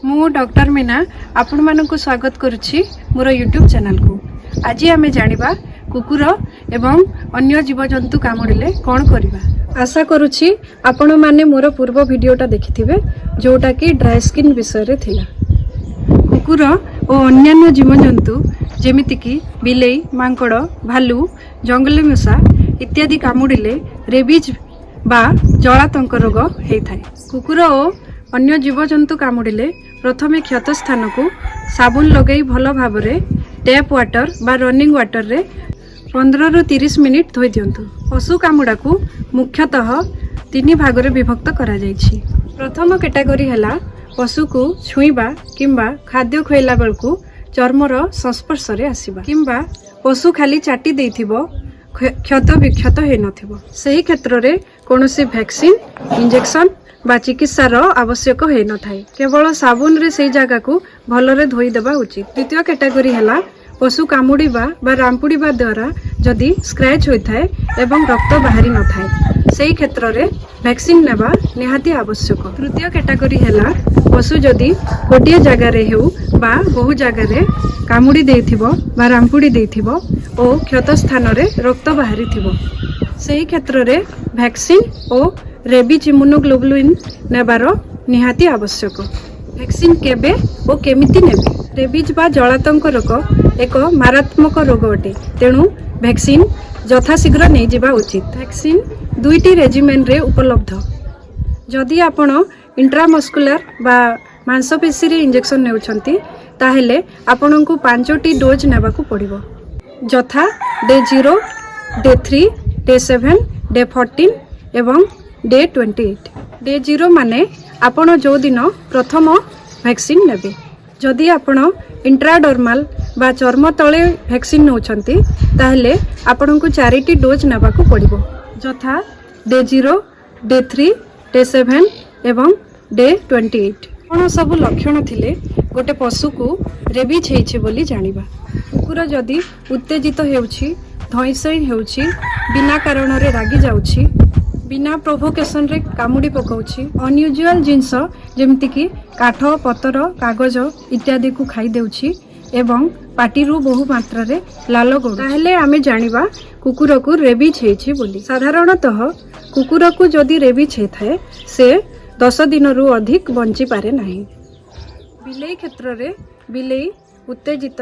ମୁଁ ଡକ୍ଟର ମୀନା ଆପଣମାନଙ୍କୁ ସ୍ୱାଗତ କରୁଛି ମୋର ୟୁଟ୍ୟୁବ୍ ଚ୍ୟାନେଲକୁ। ଆଜି ଆମେ ଜାଣିବା କୁକୁର ଏବଂ ଅନ୍ୟ ଜୀବଜନ୍ତୁ କାମୁଡ଼ିଲେ କ'ଣ କରିବା। ଆଶା କରୁଛି ଆପଣମାନେ ମୋର ପୂର୍ବ ଭିଡ଼ିଓଟା ଦେଖିଥିବେ, ଯେଉଁଟାକି ଡ୍ରାଏ ସ୍କିନ୍ ବିଷୟରେ ଥିଲା। କୁକୁର ଓ ଅନ୍ୟାନ୍ୟ ଜୀବଜନ୍ତୁ ଯେମିତିକି ବିଲେଇ, ମାଙ୍କଡ଼, ଭାଲୁ, ଜଙ୍ଗଲୀ ମୂଷା ଇତ୍ୟାଦି କାମୁଡ଼ିଲେ ରେବିଜ୍ ବା ଜଳାତଙ୍କ ରୋଗ ହେଇଥାଏ। କୁକୁର ଓ ଅନ୍ୟ ଜୀବଜନ୍ତୁ କାମୁଡ଼ିଲେ ପ୍ରଥମେ କ୍ଷତ ସ୍ଥାନକୁ ସାବୁନ ଲଗାଇ ଭଲ ଭାବରେ ଟ୍ୟାପ୍ ୱାଟର ବା ରନିଂ ୱାଟରରେ 15ରୁ 30 ମିନିଟ୍ ଧୋଇ ଦିଅନ୍ତୁ। ପଶୁ କାମୁଡ଼ାକୁ ମୁଖ୍ୟତଃ ତିନି ଭାଗରେ ବିଭକ୍ତ କରାଯାଇଛି। ପ୍ରଥମ କ୍ୟାଟାଗୋରୀ ହେଲା ପଶୁକୁ ଛୁଇଁବା କିମ୍ବା ଖାଦ୍ୟ ଖୁଆଇଲା ବେଳକୁ ଚର୍ମର ସଂସ୍ପର୍ଶରେ ଆସିବା କିମ୍ବା ପଶୁ ଖାଲି ଚାଟି ଦେଇଥିବ, କ୍ଷତ ବିକ୍ଷତ ହେଇନଥିବ। ସେହି କ୍ଷେତ୍ରରେ କୌଣସି ଭ୍ୟାକ୍ସିନ୍, ଇଞ୍ଜେକ୍ସନ୍ ବା ଚିକିତ୍ସାର ଆବଶ୍ୟକ ହେଇନଥାଏ। କେବଳ ସାବୁନରେ ସେଇ ଜାଗାକୁ ଭଲରେ ଧୋଇଦେବା ଉଚିତ। ଦ୍ୱିତୀୟ କ୍ୟାଟାଗୋରୀ ହେଲା ପଶୁ କାମୁଡ଼ିବା ବା ରାମ୍ପୁଡ଼ିବା ଦ୍ୱାରା ଯଦି ସ୍କ୍ରାଚ୍ ହୋଇଥାଏ ଏବଂ ରକ୍ତ ବାହାରି ନଥାଏ, ସେହି କ୍ଷେତ୍ରରେ ଭ୍ୟାକ୍ସିନ୍ ନେବା ନିହାତି ଆବଶ୍ୟକ। ତୃତୀୟ କ୍ୟାଟାଗୋରୀ ହେଲା ପଶୁ ଯଦି ଗୋଟିଏ ଜାଗାରେ ହେଉ ବା ବହୁ ଜାଗାରେ କାମୁଡ଼ି ଦେଇଥିବ ବା ରାମ୍ପୁଡ଼ି ଦେଇଥିବ ଓ କ୍ଷତ ସ୍ଥାନରେ ରକ୍ତ ବାହାରିଥିବ, ସେହି କ୍ଷେତ୍ରରେ ଭ୍ୟାକ୍ସିନ୍ ଓ ରେବିଜ୍ ଇମ୍ୟୁନୋଗ୍ଲୋବୁଲିନ୍ ନେବାର ନିହାତି ଆବଶ୍ୟକ। ଭ୍ୟାକ୍ସିନ୍ କେବେ ଓ କେମିତି ନେବେ? ରେବିଜ୍ ବା ଜଳାତଙ୍କ ରୋଗ ଏକ ମାରାତ୍ମକ ରୋଗ ଅଟେ, ତେଣୁ ଭ୍ୟାକ୍ସିନ୍ ଯଥାଶୀଘ୍ର ନେଇଯିବା ଉଚିତ। ଭ୍ୟାକ୍ସିନ୍ ଦୁଇଟି ରେଜିମେନ୍ରେ ଉପଲବ୍ଧ। ଯଦି ଆପଣ ଇଣ୍ଟ୍ରାମସ୍କୁଲାର ବା ମାଂସପେଶୀରେ ଇଞ୍ଜେକ୍ସନ୍ ନେଉଛନ୍ତି, ତାହେଲେ ଆପଣଙ୍କୁ ପାଞ୍ଚଟି ଡୋଜ୍ ନେବାକୁ ପଡ଼ିବ, ଯଥା day 0, day 3, day 7, day 14 ଏବଂ ଡେ 28। ଡେ 0 ମାନେ ଆପଣ ଯେଉଁଦିନ ପ୍ରଥମ ଭ୍ୟାକ୍ସିନ୍ ନେବେ। ଯଦି ଆପଣ ଇଣ୍ଟ୍ରାଡର୍ମାଲ ବା ଚର୍ମ ତଳେ ଭ୍ୟାକ୍ସିନ୍ ନେଉଛନ୍ତି, ତାହେଲେ ଆପଣଙ୍କୁ ଚାରିଟି ଡୋଜ୍ ନେବାକୁ ପଡ଼ିବ, ଯଥା day 0, day 3, day 7 ଏବଂ ଡେ 28। କ'ଣ ସବୁ ଲକ୍ଷଣ ଥିଲେ ଗୋଟେ ପଶୁକୁ ରେବିଜ୍ ହେଇଛି ବୋଲି ଜାଣିବା? କୁକୁର ଯଦି ଉତ୍ତେଜିତ ହେଉଛି, ଧଇଁସଇଁ ହେଉଛି, ବିନା କାରଣରେ ରାଗି ଯାଉଛି, ବିନା ପ୍ରୋଭୋକେସନରେ କାମୁଡ଼ି ପକାଉଛି, ଅନୟୁଜୁଆଲ ଜିନିଷ ଯେମିତିକି କାଠ, ପତର, କାଗଜ ଇତ୍ୟାଦିକୁ ଖାଇଦେଉଛି ଏବଂ ପାଟିରୁ ବହୁ ମାତ୍ରାରେ ଲାଳ ଗଡ଼ୁଛି, ତାହେଲେ ଆମେ ଜାଣିବା କୁକୁରକୁ ରେବିଜ୍ ହେଇଛି ବୋଲି। ସାଧାରଣତଃ କୁକୁରକୁ ଯଦି ରେବିଜ୍ ହେଇଥାଏ, ସେ 10 ଦିନରୁ ଅଧିକ ବଞ୍ଚିପାରେ ନାହିଁ। ବିଲେଇ କ୍ଷେତ୍ରରେ ବିଲେଇ ଉତ୍ତେଜିତ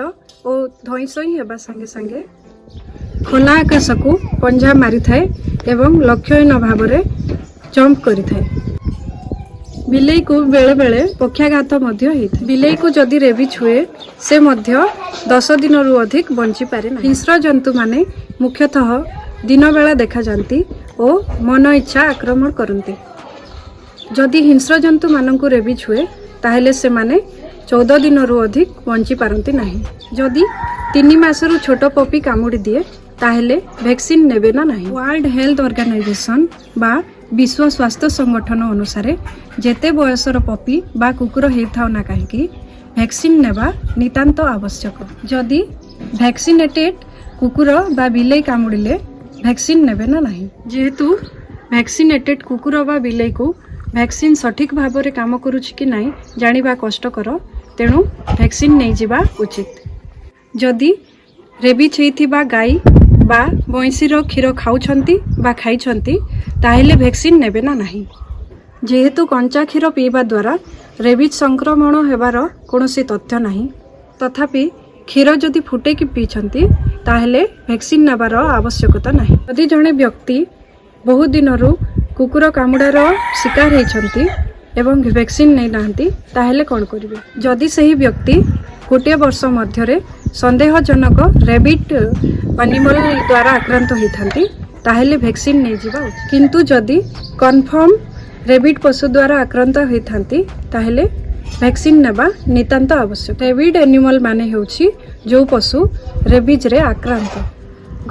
ଓ ଧଇଁସଇଁ ହେବା ସାଙ୍ଗେ ସାଙ୍ଗେ ଖୋଲା ଆକାଶକୁ ପଞ୍ଝା ମାରିଥାଏ ଏବଂ ଲକ୍ଷ୍ୟହୀନ ଭାବରେ ଜମ୍ପ କରିଥାଏ। ବିଲେଇକୁ ବେଳେବେଳେ ପକ୍ଷାଘାତ ମଧ୍ୟ ହେଇଥାଏ। ବିଲେଇକୁ ଯଦି ରେବିଜ୍ ହୁଏ, ସେ ମଧ୍ୟ 10 ଦିନରୁ ଅଧିକ ବଞ୍ଚିପାରେ ନାହିଁ। ହିଂସ୍ର ଜନ୍ତୁମାନେ ମୁଖ୍ୟତଃ ଦିନବେଳା ଦେଖାଯାଆନ୍ତି ଓ ମନ ଇଚ୍ଛା ଆକ୍ରମଣ କରନ୍ତି। ଯଦି ହିଂସ୍ର ଜନ୍ତୁମାନଙ୍କୁ ରେବିଜ୍ ହୁଏ, ତାହେଲେ ସେମାନେ 14 ଦିନରୁ ଅଧିକ ବଞ୍ଚିପାରନ୍ତି ନାହିଁ। ଯଦି 3 ମାସରୁ ଛୋଟ ପପି କାମୁଡ଼ି ଦିଏ, ତାହେଲେ ଭ୍ୟାକ୍ସିନ୍ ନେବେ ନା ନାହିଁ? ୱାର୍ଲଡ ହେଲ୍ଥ ଅର୍ଗାନାଇଜେସନ୍ ବା ବିଶ୍ୱ ସ୍ୱାସ୍ଥ୍ୟ ସଂଗଠନ ଅନୁସାରେ ଯେତେ ବୟସର ପପି ବା କୁକୁର ହେଇଥାଉ ନା କାହିଁକି, ଭ୍ୟାକ୍ସିନ୍ ନେବା ନିତାନ୍ତ ଆବଶ୍ୟକ। ଯଦି ଭ୍ୟାକ୍ସିନେଟେଡ୍ କୁକୁର ବା ବିଲେଇ କାମୁଡ଼ିଲେ ଭ୍ୟାକ୍ସିନ୍ ନେବେ ନା ନାହିଁ? ଯେହେତୁ ଭ୍ୟାକ୍ସିନେଟେଡ୍ କୁକୁର ବା ବିଲେଇକୁ ଭ୍ୟାକ୍ସିନ୍ ସଠିକ୍ ଭାବରେ କାମ କରୁଛି କି ନାହିଁ ଜାଣିବା କଷ୍ଟକର, ତେଣୁ ଭ୍ୟାକ୍ସିନ୍ ନେଇଯିବା ଉଚିତ। ଯଦି ରେବିଜ୍ ହେଇଥିବା ଗାଈ ବା ମଇଁଷିର କ୍ଷୀର ଖାଉଛନ୍ତି ବା ଖାଇଛନ୍ତି, ତାହେଲେ ଭ୍ୟାକ୍ସିନ୍ ନେବେ ନା ନାହିଁ? ଯେହେତୁ କଞ୍ଚା କ୍ଷୀର ପିଇବା ଦ୍ୱାରା ରେବିଜ୍ ସଂକ୍ରମଣ ହେବାର କୌଣସି ତଥ୍ୟ ନାହିଁ, ତଥାପି କ୍ଷୀର ଯଦି ଫୁଟେଇକି ପିଇଛନ୍ତି, ତାହେଲେ ଭ୍ୟାକ୍ସିନ୍ ନେବାର ଆବଶ୍ୟକତା ନାହିଁ। ଯଦି ଜଣେ ବ୍ୟକ୍ତି ବହୁ ଦିନରୁ କୁକୁର କାମୁଡ଼ାର ଶିକାର ହେଇଛନ୍ତି ଏବଂ ଭ୍ୟାକ୍ସିନ୍ ନେଇନାହାନ୍ତି, ତାହେଲେ କ'ଣ କରିବେ? ଯଦି ସେହି ବ୍ୟକ୍ତି ଗୋଟିଏ ବର୍ଷ ମଧ୍ୟରେ ସନ୍ଦେହଜନକ ରେବିଡ୍ ଆନିମଲ୍ ଦ୍ୱାରା ଆକ୍ରାନ୍ତ ହୋଇଥାନ୍ତି, ତାହେଲେ ଭ୍ୟାକ୍ସିନ୍ ନେଇଯିବା ଉଚିତ। କିନ୍ତୁ ଯଦି କନଫର୍ମ ରେବିଡ୍ ପଶୁ ଦ୍ୱାରା ଆକ୍ରାନ୍ତ ହୋଇଥାନ୍ତି, ତାହେଲେ ଭ୍ୟାକ୍ସିନ୍ ନେବା ନିତାନ୍ତ ଆବଶ୍ୟକ। ରେବିଡ୍ ଆନିମଲ୍ ମାନେ ହେଉଛି ଯେଉଁ ପଶୁ ରେବିଜ୍ରେ ଆକ୍ରାନ୍ତ।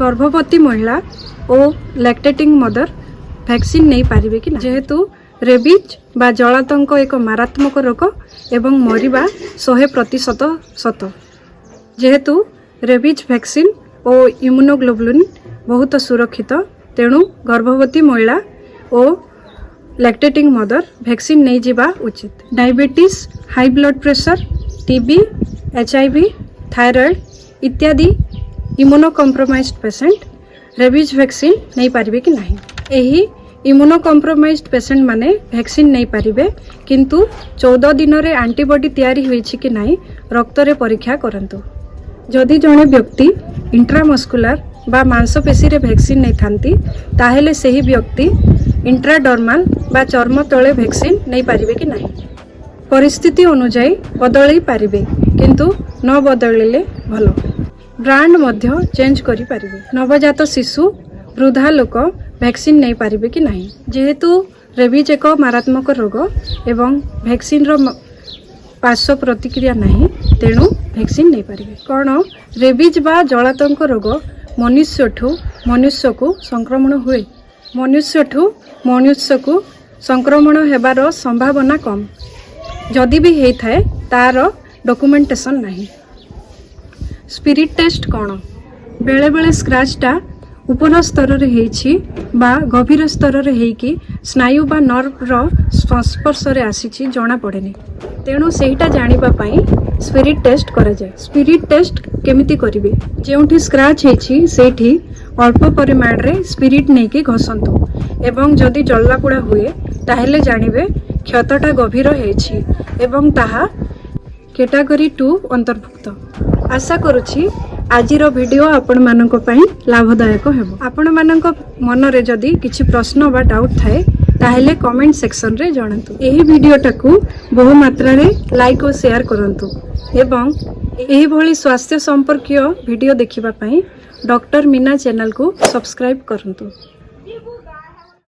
ଗର୍ଭବତୀ ମହିଳା ଓ ଲାକ୍ଟେଟିଂ ମଦର ଭ୍ୟାକ୍ସିନ୍ ନେଇପାରିବେ କି ନା? ଯେହେତୁ ରେବିଜ୍ ବା ଜଳାତଙ୍କ ଏକ ମାରାତ୍ମକ ରୋଗ ଏବଂ ମରିବା 100% ସତ, ଯେହେତୁ ରେବିଜ୍ ଭ୍ୟାକ୍ସିନ୍ ଓ ଇମ୍ୟୁନୋଗ୍ଲୋବୁଲିନ୍ ବହୁତ ସୁରକ୍ଷିତ, ତେଣୁ ଗର୍ଭବତୀ ମହିଳା ଓ ଲାକ୍ଟେଟିଂ ମଦର ଭ୍ୟାକ୍ସିନ୍ ନେଇଯିବା ଉଚିତ। Diabetes, high blood pressure, TB, HIV, thyroid ଇତ୍ୟାଦି ଇମ୍ୟୁନୋ କମ୍ପ୍ରୋମାଇଜ୍ଡ ପେସେଣ୍ଟ ରେବିଜ୍ ଭ୍ୟାକ୍ସିନ୍ ନେଇପାରିବେ କି ନାହିଁ? ଏହି ଇମ୍ୟୁନୋ କମ୍ପ୍ରୋମାଇଜ୍ଡ ପେସେଣ୍ଟ ମାନେ ଭ୍ୟାକ୍ସିନ୍ ନେଇପାରିବେ, କିନ୍ତୁ 14 ଦିନରେ ଆଣ୍ଟିବଡି ତିଆରି ହୋଇଛି କି ନାହିଁ ରକ୍ତରେ ପରୀକ୍ଷା କରନ୍ତୁ। ଯଦି ଜଣେ ବ୍ୟକ୍ତି ଇଣ୍ଟ୍ରାମସ୍କୁଲାର ବା ମାଂସପେଶୀରେ ଭ୍ୟାକ୍ସିନ୍ ନେଇଥାନ୍ତି, ତାହେଲେ ସେହି ବ୍ୟକ୍ତି ଇଣ୍ଟ୍ରାଡର୍ମାଲ ବା ଚର୍ମ ତଳେ ଭ୍ୟାକ୍ସିନ୍ ନେଇପାରିବେ କି ନାହିଁ? ପରିସ୍ଥିତି ଅନୁଯାୟୀ ବଦଳେଇ ପାରିବେ, କିନ୍ତୁ ନ ବଦଳିଲେ ଭଲ। ବ୍ରାଣ୍ଡ ମଧ୍ୟ ଚେଞ୍ଜ କରିପାରିବେ। ନବଜାତ ଶିଶୁ, ବୃଦ୍ଧା ଲୋକ ଭ୍ୟାକ୍ସିନ୍ ନେଇପାରିବେ କି ନାହିଁ? ଯେହେତୁ ରେବିଜ୍ ଏକ ମାରାତ୍ମକ ରୋଗ ଏବଂ ଭ୍ୟାକ୍ସିନ୍ର ପାର୍ଶ୍ୱ ପ୍ରତିକ୍ରିୟା ନାହିଁ, ତେଣୁ ଭ୍ୟାକ୍ସିନ୍ ନେଇପାରିବେ। କ'ଣ ରେବିଜ୍ ବା ଜଳାତଙ୍କ ରୋଗ ମନୁଷ୍ୟଠୁ ମନୁଷ୍ୟକୁ ସଂକ୍ରମଣ ହୁଏ? ମନୁଷ୍ୟଠୁ ମନୁଷ୍ୟକୁ ସଂକ୍ରମଣ ହେବାର ସମ୍ଭାବନା କମ୍। ଯଦି ବି ହେଇଥାଏ, ତାର ଡକୁମେଣ୍ଟେସନ୍ ନାହିଁ। ସ୍ପିରିଟ୍ ଟେଷ୍ଟ କ'ଣ? ବେଳେବେଳେ ସ୍କ୍ରାଚଟା ଉପର ସ୍ତରରେ ହେଇଛି ବା ଗଭୀର ସ୍ତରରେ ହେଇକି ସ୍ନାୟୁ ବା ନର୍ଭର ସଂସ୍ପର୍ଶରେ ଆସିଛି, ଜଣାପଡ଼େନି। ତେଣୁ ସେଇଟା ଜାଣିବା ପାଇଁ ସ୍ପିରିଟ୍ ଟେଷ୍ଟ କରାଯାଏ। ସ୍ପିରିଟ୍ ଟେଷ୍ଟ କେମିତି କରିବେ? ଯେଉଁଠି ସ୍କ୍ରାଚ୍ ହେଇଛି, ସେଇଠି ଅଳ୍ପ ପରିମାଣରେ ସ୍ପିରିଟ୍ ନେଇକି ଘଷନ୍ତୁ ଏବଂ ଯଦି ଜଳାପୋଡ଼ା ହୁଏ, ତାହେଲେ ଜାଣିବେ କ୍ଷତଟା ଗଭୀର ହେଇଛି ଏବଂ ତାହା କ୍ୟାଟାଗୋରୀ 2 ଅନ୍ତର୍ଭୁକ୍ତ। ଆଶା କରୁଛି ଆଜିର ଭିଡ଼ିଓ ଆପଣମାନଙ୍କ ପାଇଁ ଲାଭଦାୟକ ହେବ। ଆପଣମାନଙ୍କ ମନରେ ଯଦି କିଛି ପ୍ରଶ୍ନ ବା ଡାଉଟ୍ ଥାଏ, ତାହେଲେ କମେଣ୍ଟ ସେକ୍ସନରେ ଜଣାନ୍ତୁ। ଏହି ଭିଡ଼ିଓଟାକୁ ବହୁ ମାତ୍ରାରେ ଲାଇକ୍ ଓ ସେୟାର କରନ୍ତୁ ଏବଂ ଏହିଭଳି ସ୍ୱାସ୍ଥ୍ୟ ସମ୍ପର୍କୀୟ ଭିଡ଼ିଓ ଦେଖିବା ପାଇଁ ଡକ୍ଟର ମୀନା ଚ୍ୟାନେଲକୁ ସବସ୍କ୍ରାଇବ୍ କରନ୍ତୁ।